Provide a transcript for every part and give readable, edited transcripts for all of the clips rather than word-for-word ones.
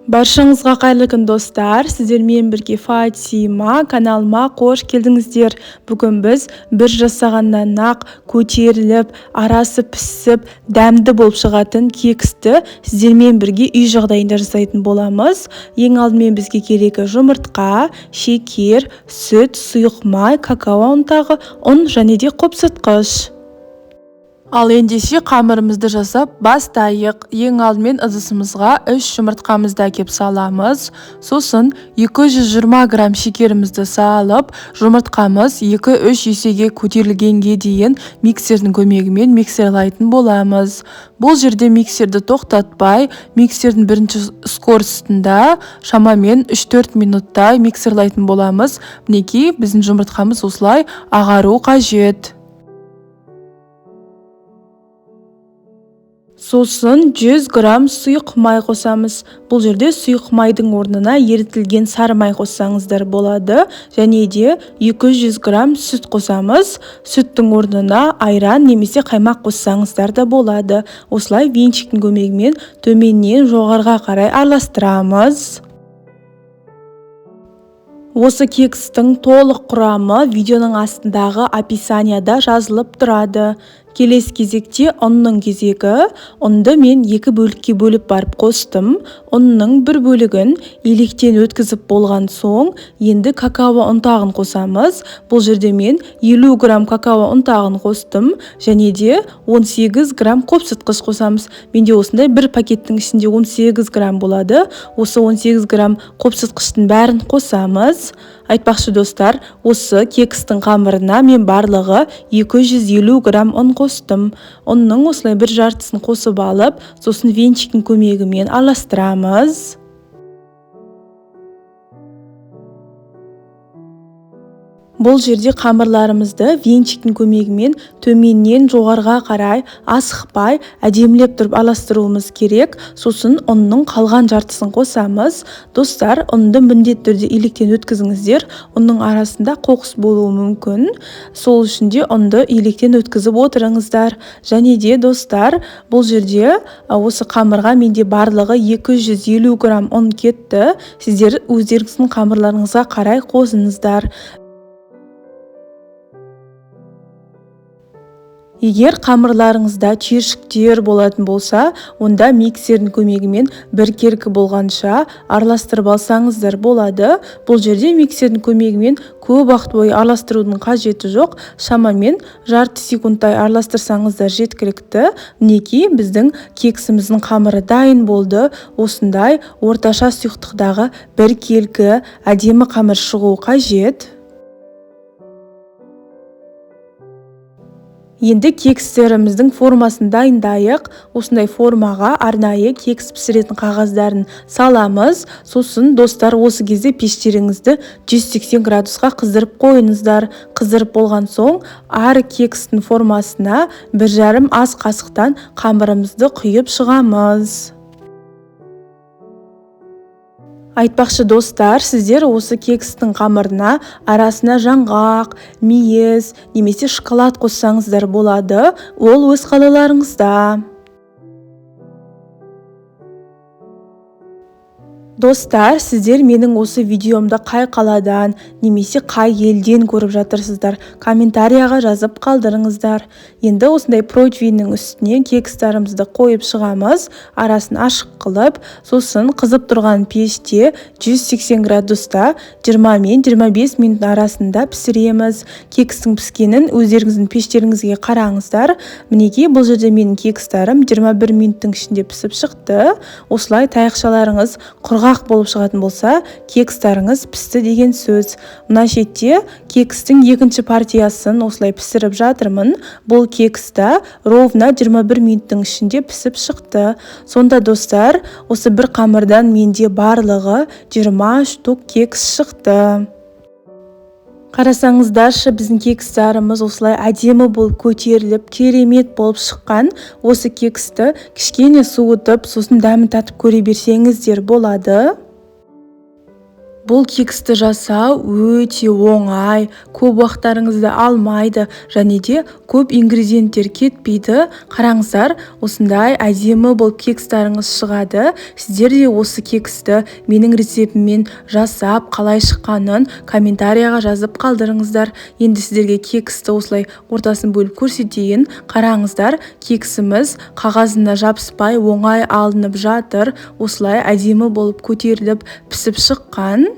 Баршаңызға қайырлы күн, достар! Сіздермен бірге Фатима. Каналыма қош келдіңіздер. Бүгін біз бір жасағаннан-ақ көтеріліп, арасы пісіп, дәмді болып шығатын кексті сіздермен бірге үй жағдайында жасайтын боламыз. Ең алдымен бізге керегі жұмыртқа, шекер, сүт, сұйық май, какао ұнтағы, ұн және де қопсытқыш. Ал ендеше қамырымызды жасап бастайық. Ең алдымен ыдысымызға 3 жұмыртқамызды әкеп саламыз. Сосын 220 грамм шекерімізді салып, жұмыртқамыз 2-3 есеге көтерілгенге дейін миксердің көмегімен миксерлайтын боламыз. Бұл жерде миксерді тоқтатпай, миксердің бірінші скоростында шамамен 3-4 минутта миксерлайтын боламыз. Мінекей, біздің жұмыртқамыз осылай ағару қажет. Сосын 100 грамм сұйық май қосамыз. Бұл жерде сұйық майдың орнына ерітілген сары май қоссаңыздар болады. Және де 200 грамм сүт қосамыз. Сүттің орнына айран немесе қаймақ қоссаңыздар да болады. Осылай венчиктің көмегімен төменнен жоғарыға қарай араластырамыз. Осы кекстің толық құрамы видеоның астындағы описанияда жазылып тұрады. Келесі кезекте ұнның кезегі. Ұнды мен 2 бөлікке бөліп барып қостым. Ұнның бір бөлігін електен өткізіп болған соң, енді какао ұнтағын қосамыз. Бұл жерде мен 50 грамм какао ұнтағын қостым және де 18 грамм қопсытқыш қосамыз. Менде осындай бір пакеттің ішінде 18 грамм болады. Осы 18 грамм қопсытқыштың бәрін қосамыз. Айтпақшы достар, осы кекстің қамырына мен барлығы 250 грамм ұн қостым. Ұнның осылай бір жартысын қосып алып, сосын венчиктің көмегімен араластырамыз. Бұл жерде қамырларымызды венчиктің көмегімен төменнен жоғарыға қарай асықпай әдемілеп тұрып араластыруымыз керек. Сосын ұнның қалған жартысын қосамыз. Достар, ұнды міндетті түрде електен өткізіңіздер. Ұнның арасында қоқыс болуы мүмкін. Сол үшін де ұнды електен өткізіп отырыңыздар. Және де достар, бұл жерде осы қамырға менде барлығы 250 грамм ұн кетті. Сіздер өздеріңіздің қамырларыңызға қарай қосыңыздар. Егер қамырларыңызда түйіршіктер болатын болса, онда миксердің көмегімен біркелкі болғанша араластырып алсаңыздар болады. Бұл жерде миксердің көмегімен көп уақыт бойы араластырудың қажеті жоқ. Шамамен жарты секундтай араластырсаңыздар жеткілікті. Мінекей, біздің кексіміздің қамыры дайын болды. Осындай орташа сұйықтықтағы біркелкі әдемі қамыр шығуы қажет. Енді кекстеріміздің формасын дайындайық. Осындай формаға арнайы кекс пісіретін қағаздарын саламыз. Сосын достар, осы кезде пештеріңізді 180 градусқа қыздырып қойыңыздар. Қыздырып болған соң, әр кекстің формасына бір жарым ас қасықтан қамырымызды құйып шығамыз. Айтпақшы достар, сіздер осы кекстің қамырына арасына жаңғақ, мейіз немесе шоколад қоссаңыздар болады. Ол өз қалауларыңызда. Достар, сіздер менің осы видеомды қай қаладан немесе қай елден көріп жатырсыздар, комментарияға жазып қалдырыңыздар. Енді осындай противеньнің үстіне кекстарымызды қойып шығамыз, арасын ашық қылып, сосын қызып тұрған пеште 180 градуста жиырма мен жиырма бес минут арасында пісіреміз. Кекстің піскенін өздеріңіздің пештеріңізге қараңыздар. Мінекей, бұл жерде менің кекстарым 21 минуттың ішінде пісіп шықты. Осылай таяқшаларыңыз құрғақ болып шығатын болса, кекстарыңыз пісті деген сөз. Мына шетте кекстің екінші партиясын осылай пісіріп жатырмын. Бұл кекста ровно 21 минуттың ішінде пісіп шықты. Сонда достар, осы бір қамырдан менде барлығы 20 штук кекс шықты. Қарасаңыздаршы, біздің кекстарымыз осылай әдемі болып көтеріліп, керемет болып шыққан. Осы кексті кішкене суытып, сосын дәмін татып көре берсеңіздер болады. Бұл кексті жасау өте оңай, көп уақыттарыңызды алмайды және де көп ингредиенттер кетпейді. Қараңыздар, осындай әдемі болып кекстарыңыз шығады. Сіздер де осы кексті менің рецептіммен жасап, қалай шыққанын комментарияға жазып қалдырыңыздар. Енді сіздерге кексті осылай ортасын бөліп көрсетейін. Қараңыздар, кексіміз қағазына жабыспай оңай алынып жатыр. Осылай әдемі болып көтеріліп пісіп шыққан.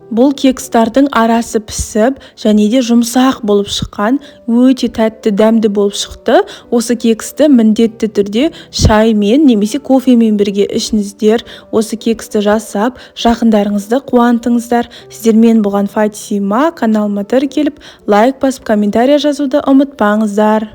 Бұл кекстардың арасы пісіп және де жұмсақ болып шыққан, өте тәтті дәмді болып шықты. Осы кексті міндетті түрде шаймен немесе кофемен бірге ішіңіздер. Осы кексті жасап, жақындарыңызды қуантыңыздар. Сіздермен болған Фатима, каналыма тіркеліп, лайк басып, комментария жазуды ұмытпаңыздар.